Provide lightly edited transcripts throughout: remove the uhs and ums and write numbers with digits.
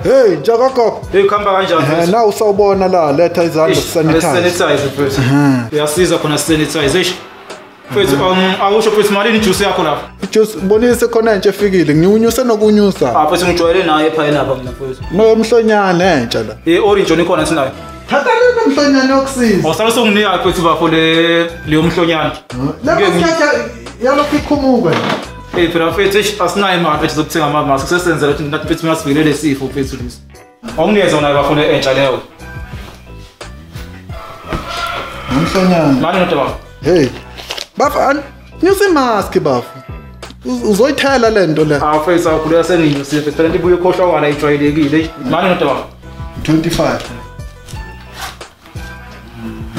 Hey, njakakho. Hey, kuhamba kanjani? Na usawubona la, letha izandla sanitize. Sanitize mfethu. Uyasiza khona sanitize. Eish. Mfethu, awusho mfethu malini ijuice yakho lapha? Ijuice bonise khona entsha efikile, ngiwunyuse nokunyusa. Ah, mfethu ngijwayele naye pineapple mina mfethu. No mhlonyane entsha la. Eh, orange yona ikhona sinayo. Thatha le mhlonyane yokusiza. Awusale sokunginika mfethu bafo le leyo mhlonyane. Le yalokhu ikhumuka. Eh, phela mfethu asinayo imali mfethu zokuthenga ama-mask. Sesenzela ukuthi nathi mfethu masivikelele isifo mfethu lesi. Awunginikeze wona bafo le entsha leyo. Mhlonyane. Mali ndoda bafo. Hey. Bafo, nyusa imask bafo. Uzoyithela lento le. Ah mfethu awukhuleka senginyusile mfethu. Phela ibuye ikhohlwakala ijwayelekile. Mali ndoda bafo. 25.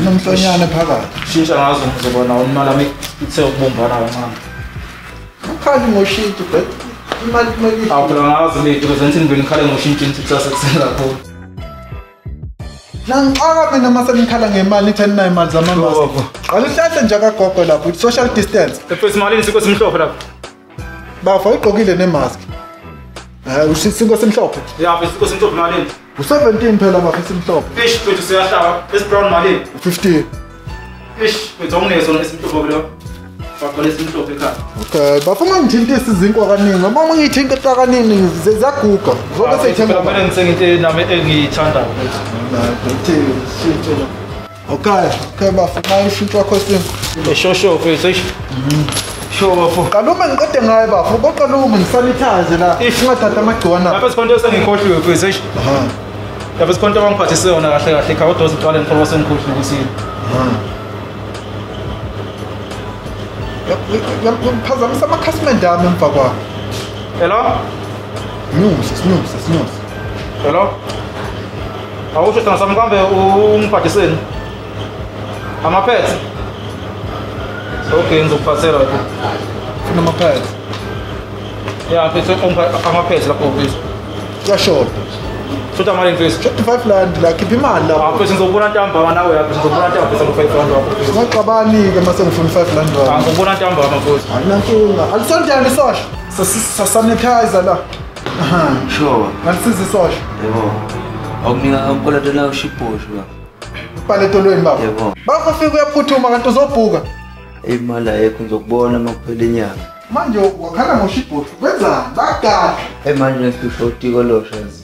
Nomhlonyane phakathi. Shintsha ngazo ngizobona imali yami ithe ukubumbana kancane. Ukhali ngoshintshi but imali kumele. Ah phela ngazi lethu because ngithini ngikhale ngoshintshi nithi kusasa kuseni kakhulu. Nangixaka mina mase ngikhala ngemali nithi aninayo imali zamamask. Qala uhlahle nje kagogo lapho social distance. Mfethu malini isiko simhlophe lapho? Bafo uyigqokile nemask. Usiko simhlophe. Ya, isiko simhlophe malini? U17 phela bafo simhlophe. Eish mfethu siyahlaba. Esi brown malini? 15. Eish mfethu awungezo esimhlophe lo. Bafo esimhlophe ekhaya. Okay, bafo ungangithintisi izinkwa kaningi. Ngoba uma ngithinta kaningi ziyaguga. Zobe seyithenga. Kumele ngithenge into nami engiyithandayo mfethu. Okay, okay bafo, nayo ushintsho wakho esingu. Sho mfethu. Sho bafo. Qalume ngiqede ngayo bafo, boqalume ngisanitize la. Ungathatha amagciwane. Lapha sikhonto sengikhohliwe mfethu. Aha. Lapha sikhonto bangiphathise yona kahle kahle ekhaya kodwa uziqale ngikholwa sengikhohliwe ukuthi. Aha. Ngiphazamisa amakhasimende ami emva kwakho. Hello? Nyusa. Hello? Awusho sithanda sami kambe ungiphathiseni? Ama-pads? Okay, ngizokuphathela lapho. Funa ama-pads? Ya, mfethu ama-pads lapho mfethu. Kuyashoda. Shoda mali mfethu. Shoda 5 rand la, khipha imali lapho. Ah mfethu ngizokubona ntambama nawe lapho, ngizokubona ntambama mfethu ngo-5 rand wakho mfethu. Singaxabani-ke mase ngifuna 5 rand wakho. Ah ngizokubona ntambama mfethu. Ayinankinga. Alisondele isosha. Sasanitizer la. Aha. Sure. Ngalisiza isosha. Yebo. Awukunika umkoloto la ushibhosho baba. Ibhaletolweni baba. Yebo. Bafo fika uyaphuthuma kanti uzobhuka. Imali ayikho ngizokubona makuphela inyanga. Manje wakhala ngoshibhosho. Wenzani? Bagadla. Manje ngihlushwa utikolosha yazi.